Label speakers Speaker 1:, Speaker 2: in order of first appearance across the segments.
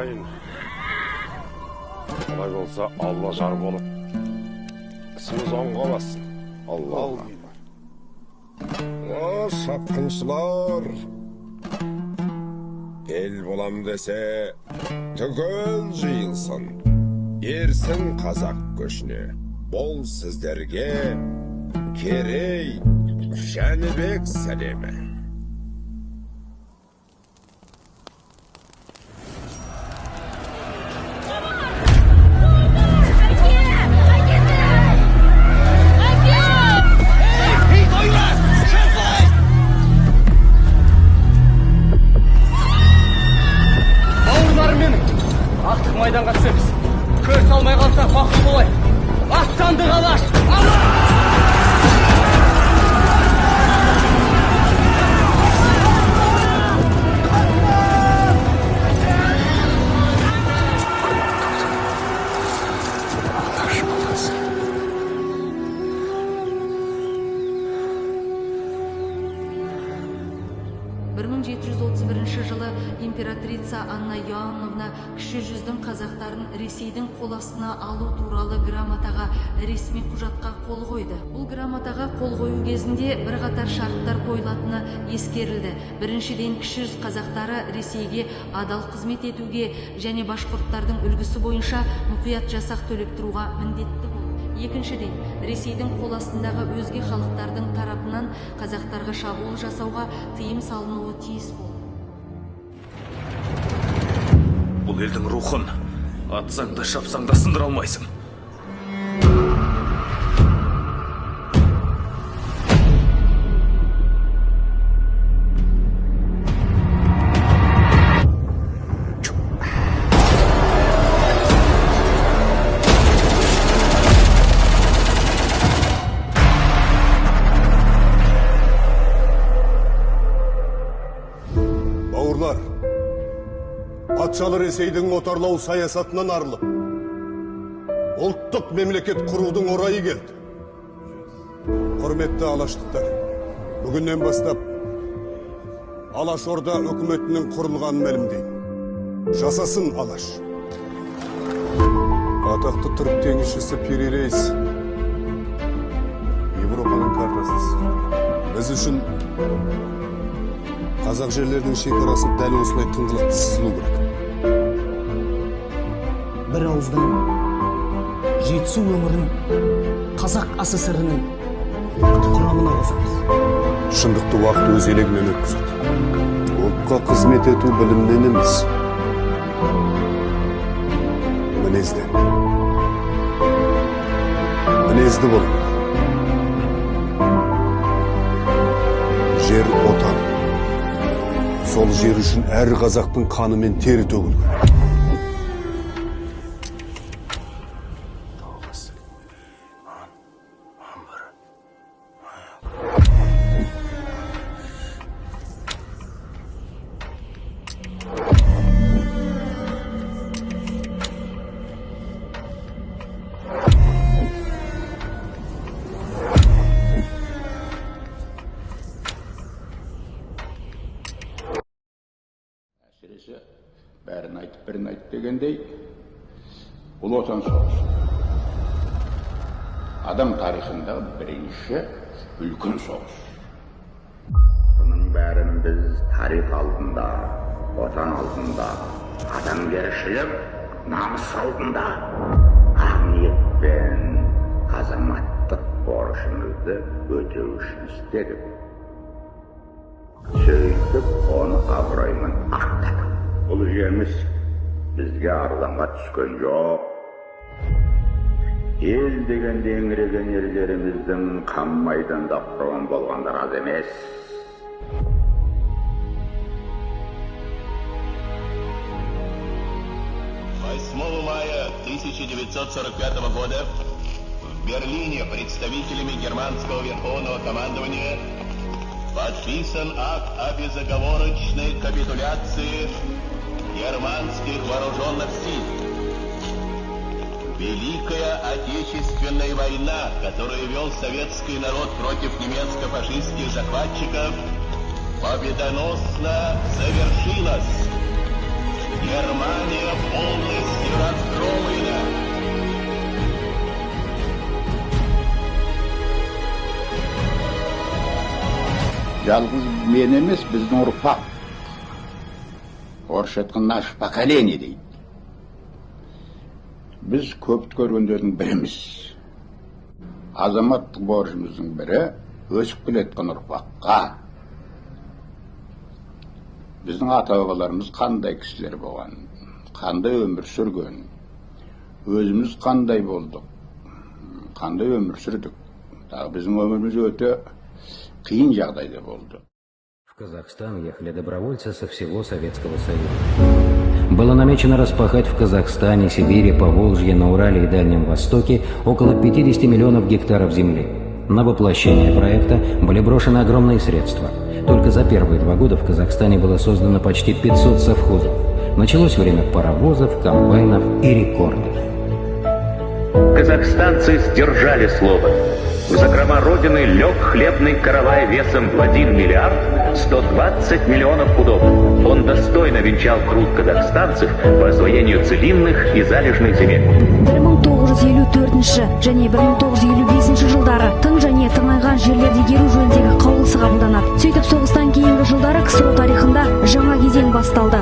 Speaker 1: Ағайын, қалай болса, Алла жар болып, ісіміз оңға бассын. Алла. О, шапқыншылар! Ел болам десе, түгел жиылсын. Ерсін қазақ көшіне. Бұл сіздерге Керей Жәнібек сәлемі.
Speaker 2: Бауырларым менің, ақтық майданға түсеміз. Көрісе алмай қалсақ, бақыт болайық. Аттандық, Алаш! Алаш баласы.
Speaker 3: 1731 жылы императрица Анна Иоанновна Кіші жүздің қазақтарын Ресейдің қол астына алу туралы грамотаға, ресми құжатқа қол қойды. Бұл грамотаға қол қою кезінде бірқатар шарттар қойылатыны ескерілді. Біріншіден, Кіші жүз қазақтары Ресейге адал қызмет етуге және башқұрттардың үлгісі бойынша мұқият жасақ төлеп тұруға міндетті болды. Екіншіден, Ресейдің қол астындағы өзге халықтардың тарапынан қазақтарға шабуыл жасауға тыйым салынуы тиіс болды.
Speaker 4: Бұл елдің рухын атсаң да, шапсаң да сындыра алмайсың.
Speaker 5: Бауырлар, патшалы Ресейдің отарлау саясатынан арылып, ұлттық мемлекет құрудың орайы келді. Құрметті алаштықтар, бүгіннен бастап Алаш Орда үкіметінің құрылғанын мәлімдеймін. Жасасын Алаш! Атақты түрік теңізшісі Пири Рейс Европаның картасын сызған. Біз үшін қазақ жерлерінің шекарасы дәл осылай тыңғылықты сызылу керек.
Speaker 6: Бір ауыздан Жетісу өңірін Қазақ АССР-інің құрамына қосамыз.
Speaker 5: Шындықты уақыт өз елегінен өткізеді. Ұлтқа қызмет ету білімнен емес, мінезден. Мінезді болыңдар. Жер отан. Сол жер үшін әр қазақтың қаны мен тері төгілген.
Speaker 4: 9, 10, 11.
Speaker 7: Әсіресе, бәрін айтып, бірін айт дегендей, Ұлы Отан соғысы адам тарихындағы бірінші үлкен соғыс. Бұның бәрін біз тарих алдында, отан алдында, адамгершілік, намыс алдында ақ ниетпен азаматтық борышымызды өтеу үшін істедік. Сөйтіп, оны абыроймен ақтадық. Бұл жеңіс бізге арзанға түскен жоқ. Ел дегенде еңіреген ерлеріміздің қан майданда құрбан болғандар аз емес.
Speaker 8: 8 мая 1945 года в Берлине представителями германского верховного командования подписан акт о безоговорочной капитуляции германских вооруженных сил. Великая Отечественная война, которую вел советский народ против немецко-фашистских захватчиков, победоносно завершилась. Германия полностью разгромлена.
Speaker 7: Жалғыз мен емес, біздің ұрпақ. Орысша айтқан «наше поколение» дейді. Біз көпті көргендердің біріміз. Азаматтық борышымыздың бірі өсіп келе жатқан ұрпаққа біздің ата бабаларымыз қандай кісілер болған, қандай өмір сүрген, өзіміз қандай болдық, қандай өмір сүрдік. Тағы біздің өміріміз өте қиын жағдайда болды.
Speaker 9: В Казахстан ехали добровольцы со всего Советского Союза. Было намечено распахать в Казахстане, Сибири, Поволжье, на Урале и Дальнем Востоке около 50 миллионов гектаров земли. На воплощение проекта были брошены огромные средства. Только за первые 2 года в Казахстане было создано почти 500 совхозов. Началось время паровозов, комбайнов и рекордов.
Speaker 10: Казахстанцы сдержали слово. В закрома Родины лег хлебный каравай весом в 1 миллиард 120 миллионов пудов. Он достойно венчал труд казахстанцев по освоению целинных и залежных земель.
Speaker 11: 1954 және 1955 жылдары тың және тыңайған жерлерді игеру жөніндегі қаулысы қабылданады. Сөйтіп, соғыстан кейінгі жылдары КСРО тарихында жаңа кезең басталды.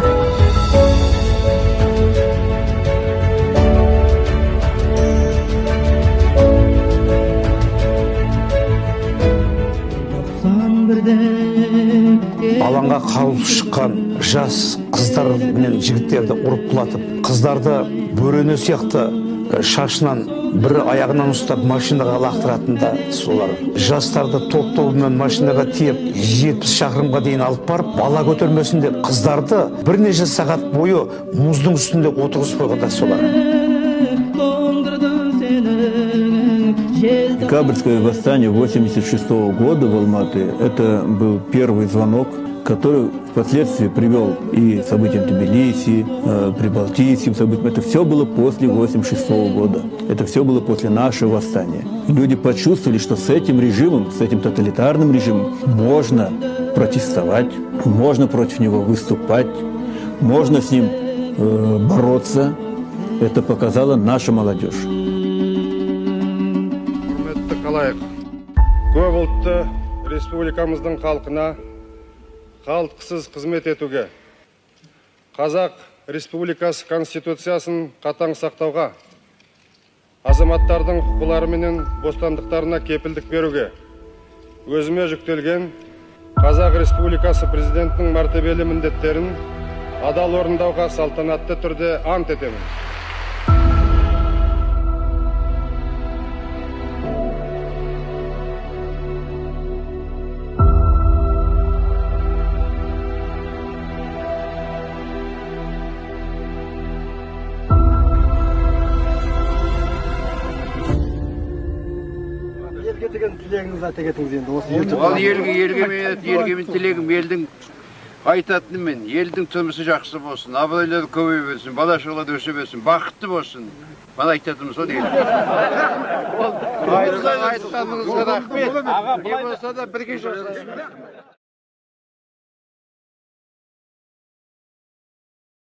Speaker 12: Алаңға қарулы шыққан жас қыздар менен жігіттерді ұрып құлатып, қыздарды бөрене сияқты шашынан, бір аяғынан ұстап, машинаға лақтыратын да солар. Жастарды топ тобымен машинаға тиеп, 70 шақырымға дейін алып барып, бала көтермесін деп, қыздарды бірнеше сағат бойы мұздың үстінде отырғызып қойған да солар.
Speaker 13: Декабрьское восстание 1986 года в Алматы – это был первый звонок, который впоследствии привел и к событиям Тбилиси, прибалтийским событиям. Это все было после 1986 года. Это все было после нашего восстания. Люди почувствовали, что с этим режимом, с этим тоталитарным режимом можно протестовать, можно против него выступать, можно с ним бороться. Это показала наша молодежь.
Speaker 1: Құрметті халайық, көп ұлтты республикамыздың халқына қалтқысыз қызмет етуге, Қазақ Республикасы Конституциясын қатаң сақтауға, азаматтардың құқылары менен бостандықтарына кепілдік беруге өзіме жүктелген Қазақ Республикасы Президентінің мәртебелі міндеттерін адал орындауға салтанатты түрде ант етемін.
Speaker 2: Елге деген тілегіңізді айта кетіңіз енді осы ел.
Speaker 14: Ал елге мен тілегім, елдің айтатыным, мен елдің тұрмысы жақсы болсын, абыройлары көбейе берсін, бала шағалары өсе берсін, бақытты болсын. Мана айтатыным сол елге. Айтқаныңызға рахмет. Не болса да бірге жасасын.